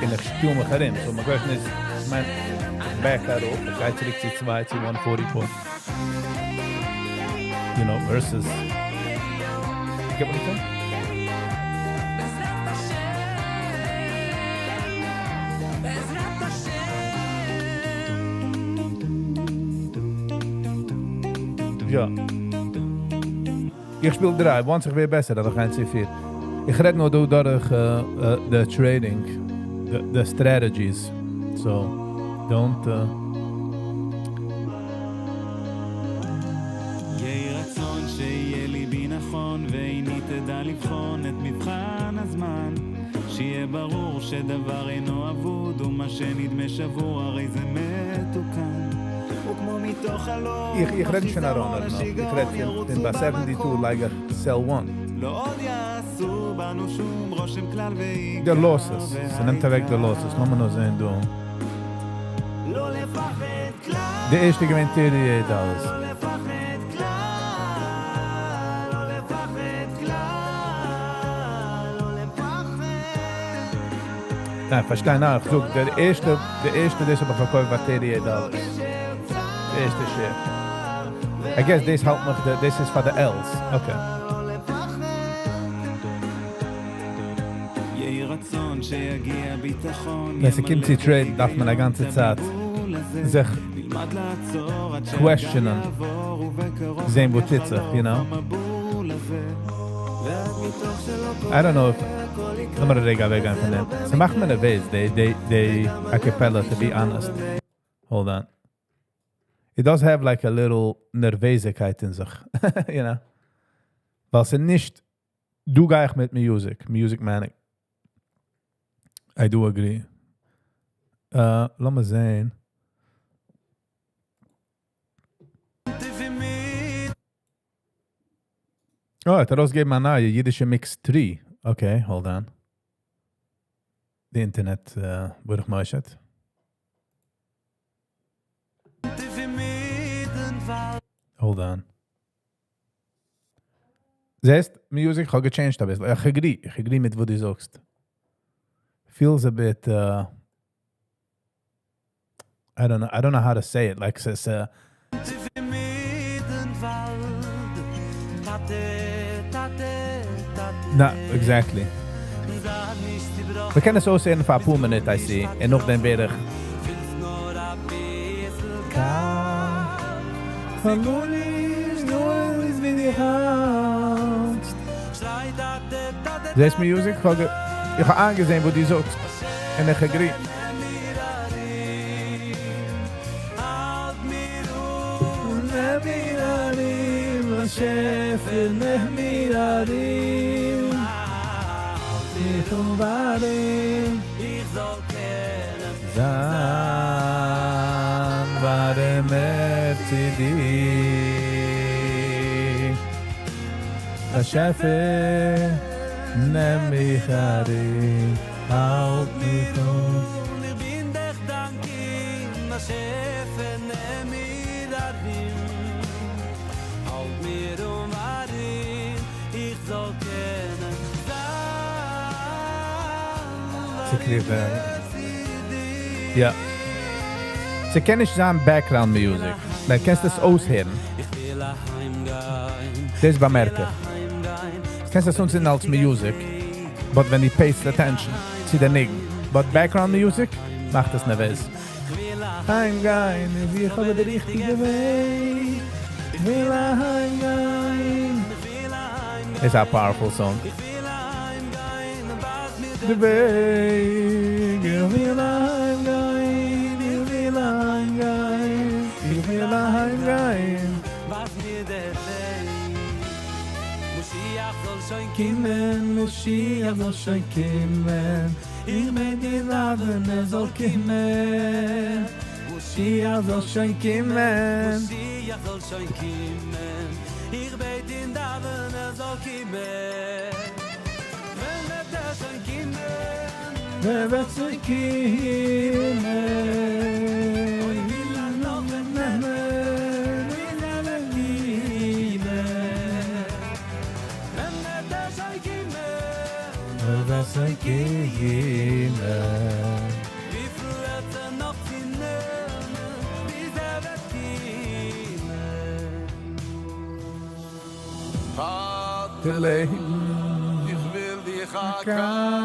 S1: און איך שפיל מיך ארום, so my question איז, איך מיין, איך back אראפ, איך גיי צוריק צו צוויי, צו one forty four. You know, versus... You get what I'm saying? יא. איך שפיל דריי, once איך ווער בעסער, דארף איך גיין צו פיר. איך רעד נאר דא דורך the trading, the strategies. So, don't...
S4: יהי רצון שיהיה ליבי נכון ואיני תדע לבחון את מבחן הזמן שיהיה ברור שדבר אינו אבוד ומה שנדמה שבור הרי זה מתוקן וכמו מתוך חלום
S1: איך, איך רעד נישט פון א runner נאך, איך רעד פון, פון ביי 72 לייג איך sell one.
S4: לא עוד יעשו בנו שום רושם כלל ועיקר
S1: די losses, ס'נעמט אוועק די losses, לאמיר נאר זען דא.
S4: לא לפחד כלל
S1: די ערשטע געווען 38 דאלערס.
S4: לא לפחד כלל לא לפחד כלל לא לפחד
S1: ניין, פארשטיי נאר, איך זאג, דער ערשטע, די ערשטע דאס האב איך פארקויפט ביי 38 דאלערס. די ערשטע share. I guess דאס האלט מיך, דאס איז פאר די L's. Okay.
S4: יהי רצון שיגיע ביטחון
S1: ווען ס'קומט צו trade ן דארף מען א גאנצע צייט זיך question ען, זען וואס טוט זיך, you know. I don't know if, לאמיר א רגע אוועקגיין פון דעם. ס'מאכט מיר נערוועז, די, די, די acapella, to be honest. Hold on. It does have like a little נערוועזיקייט אין זיך, you know. ווייל ס'איז נישט, דא גיי איך מיט music, music מיין איך. I do agree. לאמיר זען. Oh, ער האט ארויסגעגעבן א נייע אידישע mix 3. Okay, hold on. די אינטערנעט, ברוך משה. Hold on. זעסט, music האט גע change ט א ביסל. איך agree, איך agree מיט וואס דו זאגסט. Feels a bit, I don't know, I don't know how to say it. Like, ס'איז, נא, exactly. מ'קען עס אויסהערן פאר אפאר מינוט, I see. און נאכדעם ווער איך... זעסט music? איך האב איינגעזען וואס דו זאגסט. און איך agree. באשעפער נעם מיר ארום, האלט מיך אן ווארעם, איך זאל קענען זיין ווארעמער צו דיר. באשעפער נעם מיך ארום, האלט מיך אן.
S4: איך בין דיך דאנקען, באשעפער נעם מיר ארום, האלט מיר אן ווארעם, איך זאל קענען זיין ווארעמער צו דיר.
S1: יא. ס'קען נישט זיין background music. Like, קענסט עס אויסהערן. דאס באמערק איך. קענסט עס אנצינדן אלס music, but ווען דו pay סט attention צו די ניגון. But background music מאכט עס נערוועז. אהיים גיין, איז איך האב די ריכטיגע וועג. איך וויל אהיים גיין. It's a powerful song. די וועג, איך וויל אהיים גיין, איך וויל אהיים גיין, איך וויל אהיים גיין.
S3: ווייז מיר דער וועג. משיח זאל שוין
S1: קומען, משיח זאל שוין קומען. איך בעט דיר דאווען, ער זאל קומען. משיח זאל שוין קומען.
S3: משיח זאל שוין קומען. איך בעט אין דאווענען, ער זאל קומען. ווען וועט ער שוין קומען?
S1: ווען וועט שוין קומען?
S3: אוי, ווי לאנג נאך וועט נעמען? ווי לאנג וועט קומען? ווען וועט ער שוין קומען?
S1: ווען וועט שוין קומען?
S3: וויפיל וועט ער נאך צונעמען, ביז ער וועט קומען?
S1: טאטע לעבן,
S6: איך וויל דיך
S1: א
S6: א
S1: קשיא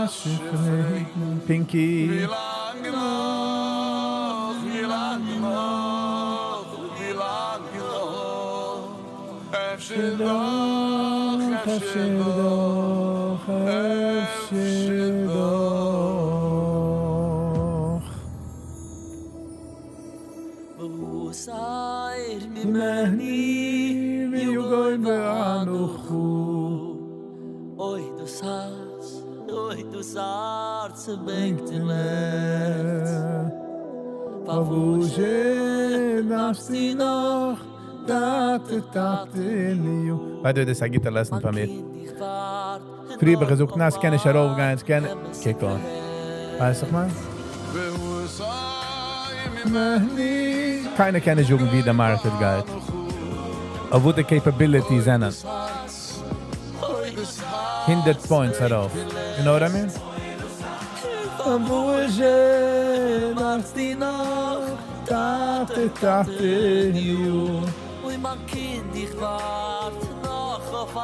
S6: קשיא
S1: פרעגן. Pinky.
S6: ווי לאנג נאך, ווי לאנג נאך, ווי לאנג נאך? אפשר דאך, אפשר דאך,
S1: אפשר דאך.
S7: והסר
S1: ממני ויגון ואנחה.
S7: אוי, דאס הארץ, אוי, דאס הארץ בענקט און לעכצט.
S1: פארוואס דארפסטו נאך, טאטע, טאטעניו. By the way, דאס איז א גוטע lesson פאר מיר. פריער האב איך געזאגט, נא, עס קען נישט ארויפגיין, עס קען. קוק אן. ווייסט דו, מאן?
S6: ממני
S1: קיינער קען נישט זאגן, ווי דער market גייט. אבער וואו די capabilities זענען. 100 points ארויף. You know what I mean? וואו דארפסטו נאך, טאטע, טאטעניו.
S7: אוי, מיין קינד, איך ווארט נאך אויף אן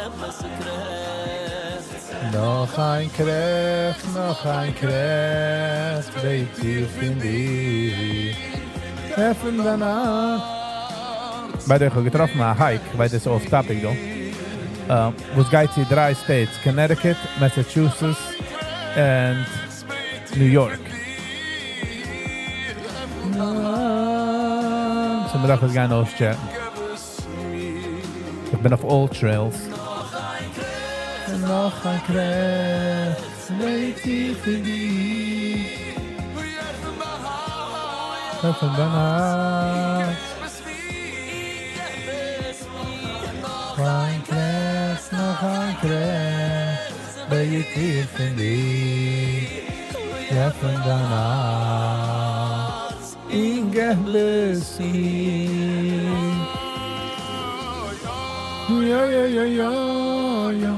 S7: אמת'ע קרעכץ.
S1: נאך א קרעכץ, נאך א קרעכץ, בעט איך פון דיר. עפן דיין הארץ. By the way, איך האב געטראפן א hike, ווייל דאס איז off topic דא. וואס גייט צו דריי states, Connecticut, Massachusetts and New York. So מ'דארף עס גיין אויסטשעקן. איך בין אויף all trails. נאך א קרעכץ, בעט איך פון דיר. עפן דיין הארץ. נאך א קרעכץ, נאך א קרעכץ, בעט איך פון דיר. עפן דיין הארץ. און געב עס מיר. יא, יא, יא, יא, יא.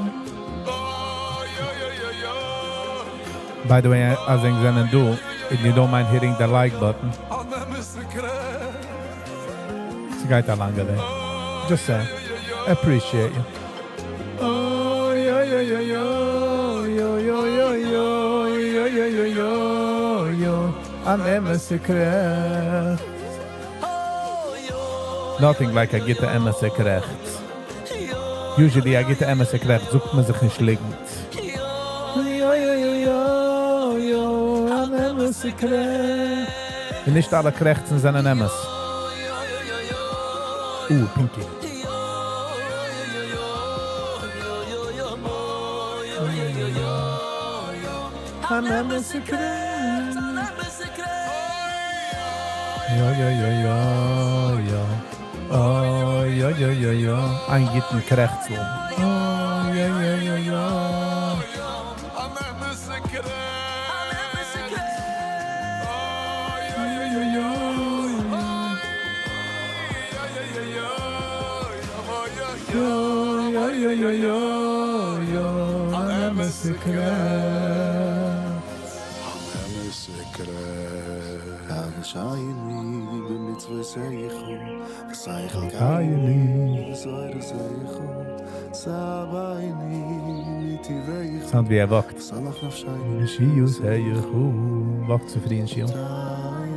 S1: By the way, אז ענק זענען דא, if you don't mind hitting the like button, ס'גייט א לאנגע וועג. Just saying. Appreciate you. Oh, yo, yo, yo, yo, yo, yo, yo, yo, yo, yo, yo, yo, yo. אן אמת'ע קרעכץ. Nothing like א גוטע אמת'ע קרעכץ. Usually א גוטע אמת'ע קרעכץ זאגט מען זיך נישט ליגנט. Yo, yo, yo, yo, yo, אן אמת'ע קרעכץ. און נישט אלע קרעכצן זענען אמת. Pinky. אן אמת'ע קרעכץ. יא, יא, יא, יא, יא. Oh, יא, יא, יא, יא. א גוטן קרעכצל. Oh, יא, יא, יא, יא.
S6: אן אמת'ע קרעכץ.
S1: יא, יא, יא, יא. יא, יא, יא, יא, יא. אן אמת'ע קרעכץ.
S8: קדשני במצוותיך, ושכל
S1: קייני.
S8: בתורתך, שבעני מטבעך,
S1: Sound ווי ער walkט.
S8: ושמח נפשי
S1: שיוס היכו. Walkט צופרידן, שיל.
S8: תעני.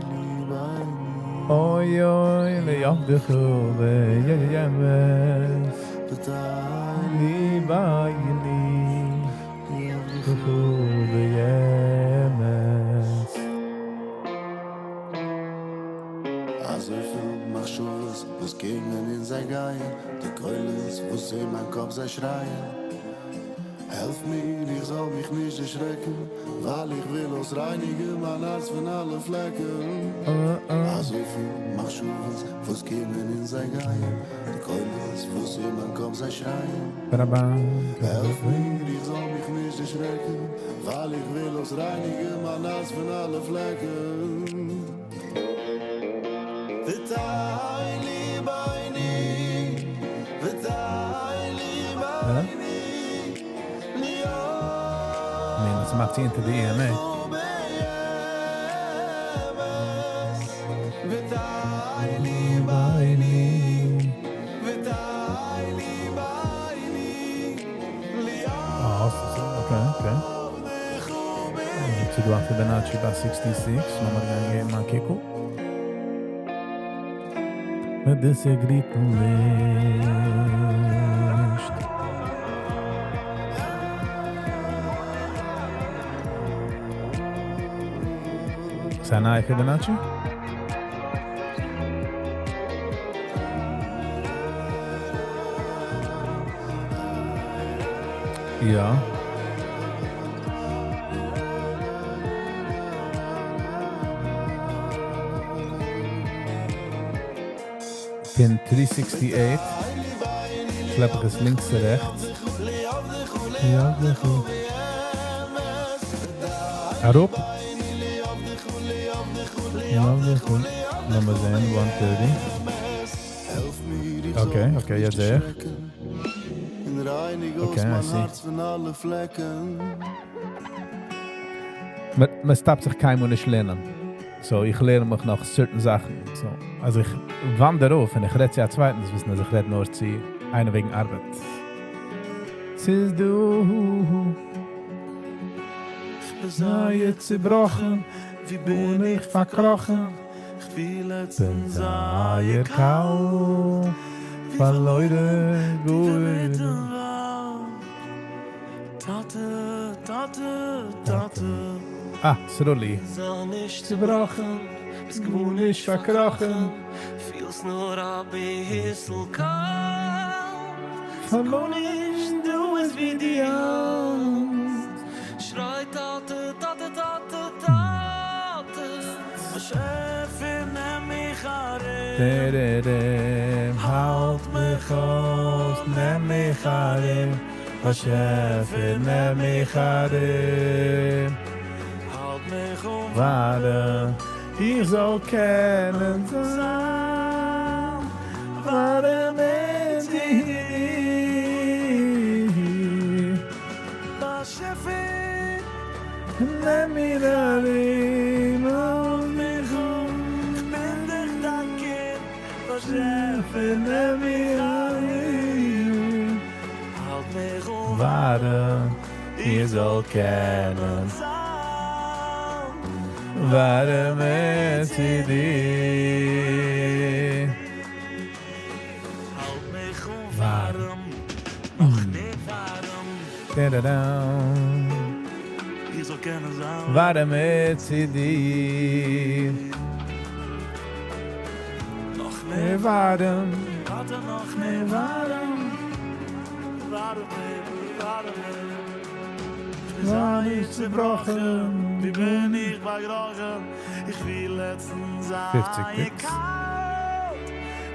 S1: אוי אוי לעבדך באמת לי בעיני לעבדך באמת.
S8: אזויפיל מחשבות וואס קומען און זיי גייען, די קולות וואס אין מיין קאפ זיי שרייען, העלף מיר איך זאל מיך נישט דערשרעקן, ווייל איך וויל אויסרייניגן מיין הארץ פון אלע פלעקן. אזויפיל מחשבות וואס קומען און זיי גייען, די קולות וואס אין מיין קאפ זיי שרייען, העלף מיר איך זאל מיך נישט דערשרעקן, ווייל איך וויל אויסרייניגן מיין הארץ פון אלע פלעקן.
S1: I mean, עס מאכט זיך אונטער די EMA. Oh, okay, okay. ס'איז דא א Fibonacci ביי 66. לאמיר גיין געבן א קוק. מיט דאס agreed נישט. איז א נייע Fibonacci? יא. פון 368 שלעפ איך עס לינקס צו רעכטס. יא, זיכער. אראפ. יא, זיכער. לאמיר זען, 130. Okay, okay, יעצט זע איך. Okay, I see. מען stop ט זיך קיינמאל נישט לערנען. So, איך לערן מיך נאך certain זאכן. So, אז איך וואנדער אויף און איך רעד צו א צווייטן, דאס וויסן אז איך רעד נאר צו איינער וועגן ארבעט. ס'איז דא. איך בין זייער צעבראכן, ווי בין איך פארקראכן? בין זייער קאלט, פארלוירן גאר.
S7: טאטע, טאטע, טאטע.
S1: אה, סרולי.
S7: זיי נישט
S1: צעבראכן,
S7: ביסט
S1: גארנישט פארקראכן.
S7: פילסט נאר א ביסל קאלט.
S1: פארלוירן דא איז ווי די האלסט.
S7: שריי טאטע, טאטע, טאטע, טאטע. באשעפער נעם מיך ארום.
S1: האלט מיך אויס, נעם מיך ארום. באשעפער נעם מיך ארום.
S7: האלט מיך אן
S1: ווארעם, איך זאל קענען זיין ווארעם מיט דיר.
S7: באשעפער
S1: נעם מיר ארום, האלט מיך אן.
S7: כ'בין דיך דיין קינד.
S1: באשעפער נעם מיר ארום.
S7: האלט מיך אן
S1: ווארעם, איך זאל קענען
S7: זיין
S1: ווארעם צו דיר.
S7: האלט מיך אן ווארעם, נאך מער ווארעם.
S1: Da-da-da.
S7: איך זאל קענען זיין
S1: ווארעם צו דיר.
S7: נאך
S1: מער
S7: מער
S1: ווארעם,
S7: טאטע, נאך
S1: מער
S7: מער
S1: ווארעם.
S7: ווארעם, ווארעם.
S1: זיי נישט צעבראכן,
S7: ווי בין איך באגראכן? איך וויל לעצטנס זיין
S1: 50 ticks.
S7: קאלט,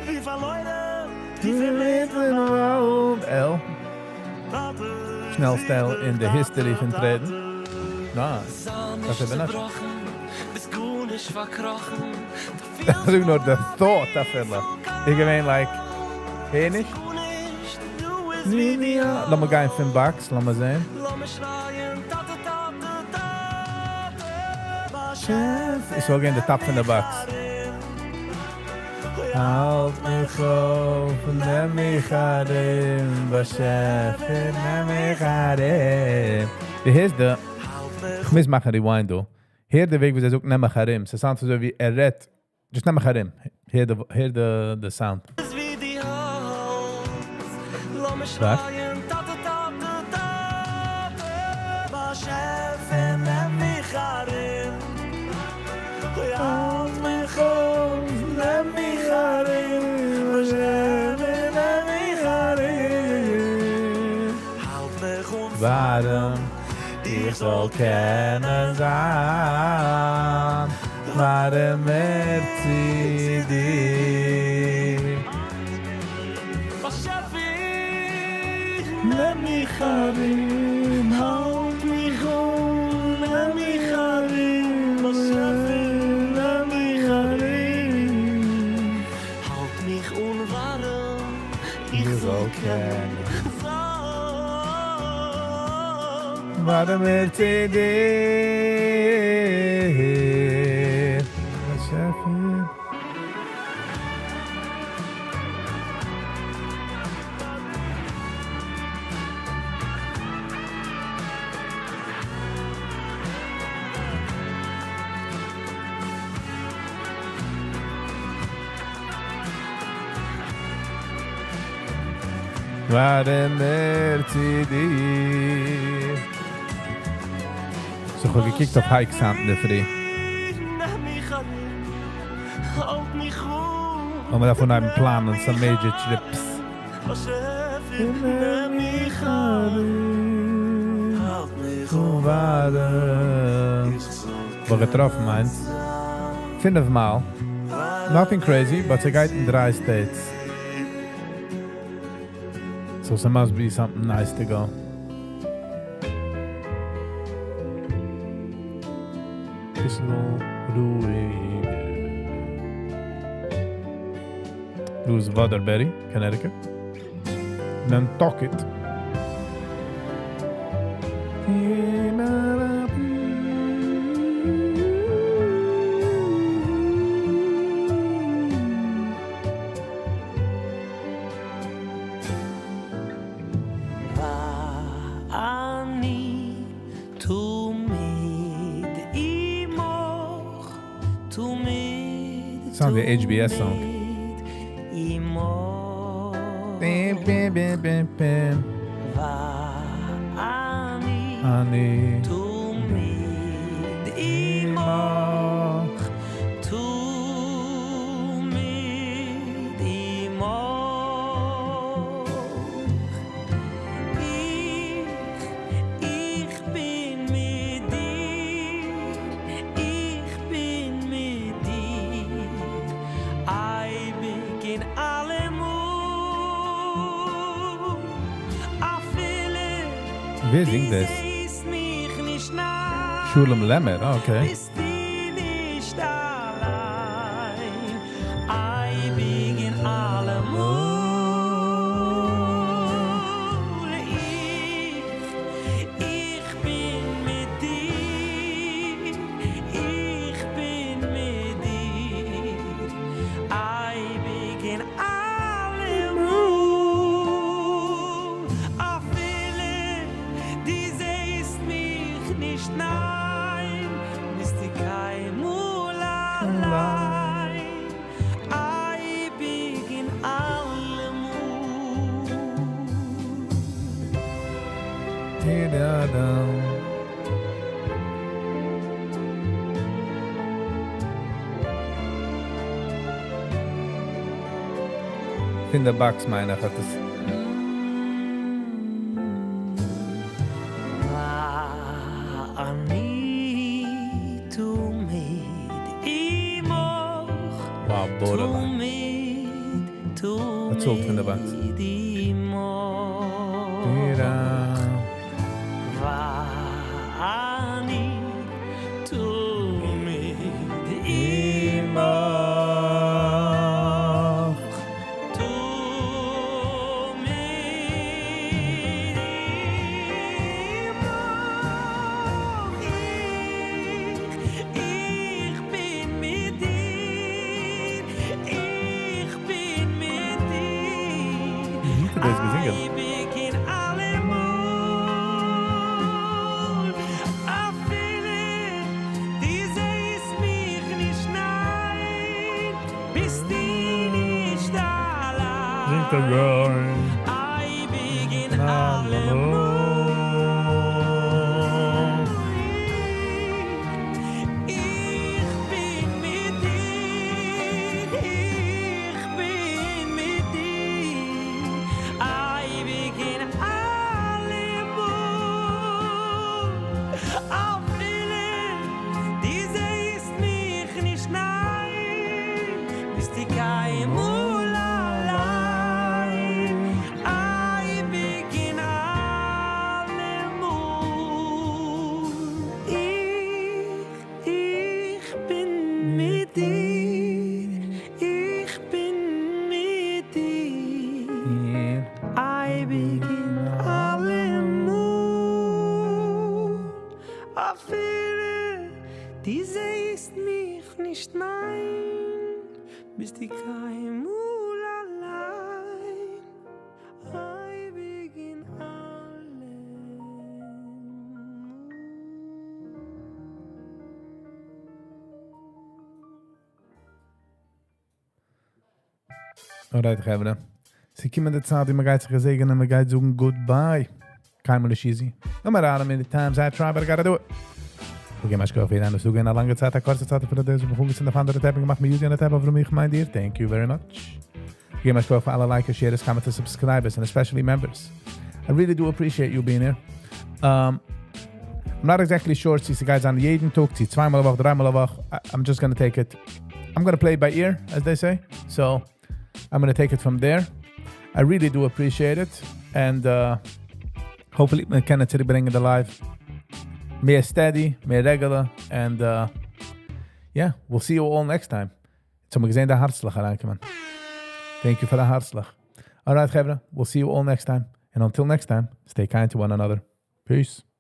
S7: ווי פארלוירן,
S1: טיף אין וואלד. L.
S7: טאטע,
S1: שנעלסטע L אין the history פון traden. Nice. דאס איז נישט.
S7: ביסט גארנישט פארקראכן.
S1: דאס איז נאר the thought אפילו. איך געווען like, הער נישט? לאמיר גיין פון box, לאמיר זען.
S7: לאמיר שרייען, טאטע, טאטע, טאטע.
S1: איך זאל גיין the top פון the box. האלט מיך אויף, נעם מיך ארום, באשעפער, נעם מיך ארום. ווי הייסט דער? איך מוז מאכן rewind, דא. הער דער וועג, ווי ער זאגט, נעם מיך ארום. עס sound אזוי ווי ער רעדט Just נעם מיך ארום. הער די, הער די, די sound. וואס? ווארעם איך זאל קענען זיין ווארעמער צו דיר. נעם מיך ארום, האלט מיך אן, נעם מיך ארום, באשעפער, נעם מיך ארום.
S7: האלט מיך אן ווארעם,
S1: איך זאל קענען ווארעמער צו דיר. באשעפער. ווארעמער צו דיר. So, איך האב געקוקט אויף hikes היינט אינדערפרי. און מ'דארף אנהייבן פלאנען some major trips. נעם מיך ארום, ווארעם. כ'האב געטראפן איינס. 5 מייל. Nothing crazy, but ס'גייט אין דריי states. So there must be something nice to go. ביסל רואיג. דא איז Waterbury, Connecticut. Nantucket.
S5: ואני תמיד עמך, תמיד,
S1: Sound the HBS song.
S5: תמיד עמך.
S1: Bim, bim, bim, bim, bim.
S5: ואני
S1: אני
S5: תמיד עמך, תמיד עמך. איך, איך בין מיט דיר, איך בין מיט דיר, אייביג אין אלעמאל. אפילו
S1: ווער זינגט דאס?
S5: דו זעסט מיך נישט ניין,
S1: Shulem Lemmer, oh, okay.
S5: ביסטו נישט אליין, אייביג אין אלעמאל. איך, איך בין מיט דיר, איך בין מיט דיר, אייביג אין אלעמאל. אפילו דו זעסט מיך נישט ניין, ביסטו קיינמאל אליין, אייביג אין אלעמאל.
S1: Da-da-dum. פון די box מיין איך האט עס.
S5: ואני תמיד עמך,
S1: Wow, borderline.
S5: תמיד,
S1: That's all פון די box.
S5: תמיד עמך. ואני תמיד עמך, תמיד עמך. איך, איך בין מיט דיר, איך בין מיט דיר,
S1: ווי האט ער דאס געזונגען?
S5: אייביג אין אלעמאל. אפילו דו זעסט מיך נישט ניין,
S1: ווייטער גיין.
S5: אייביג און אלעמאל. איך בין מיט דיר, איך בין מיט דיר, אייביג און אלעמאל. אפילו דו זעסט מיך נישט ניין, ביסטו קיינמאל אליין, אייביג און אלעמאל. איך, איך בין מיט דיר, איך בין מיט דיר, אייביג און אלעמאל. אפילו דו זעסט מיך נישט ניין, ביסטו קיינמאל אליין, אייביג און אלעמאל.
S1: Alright, חברה. ס'געקומען די צייט, ווי מ'גייט זיך געזעגענען, מ'גייט זאגן goodbye. קיינמאל נישט easy. No matter how many times I try, but I gotta do it. Okay, מאשקע, אויף יעדן דאס א לאנגע צייט, א קורצע צייט, פאר דאס, מיר פאנגען אן אנדערע tab געמאכט, מיר use ן א tab, אבער איך מיין דיר. Thank you very much. Okay, מאשקע, פאר אלע likers, shares, comments, subscribers, and especially members. I really do appreciate you being here. I'm not exactly sure צי ס'גייט זיין יעדן טאג, צי צוויי מאל א וואך, דריי מאל א וואך. I'm just gonna take it. I'm gonna play it by ear, as they say. So, I'm gonna take it from there. I really do appreciate it. And hopefully, מיר קענען צוריקברענגען די live מער steady, מער regular. And yeah, we'll see you all next time. So, מיר זעען די הערצלעך אריינקומען. Thank you for the הערצלעך. All right, חברה, we'll see you all next time. And until next time, stay kind to one another. Peace.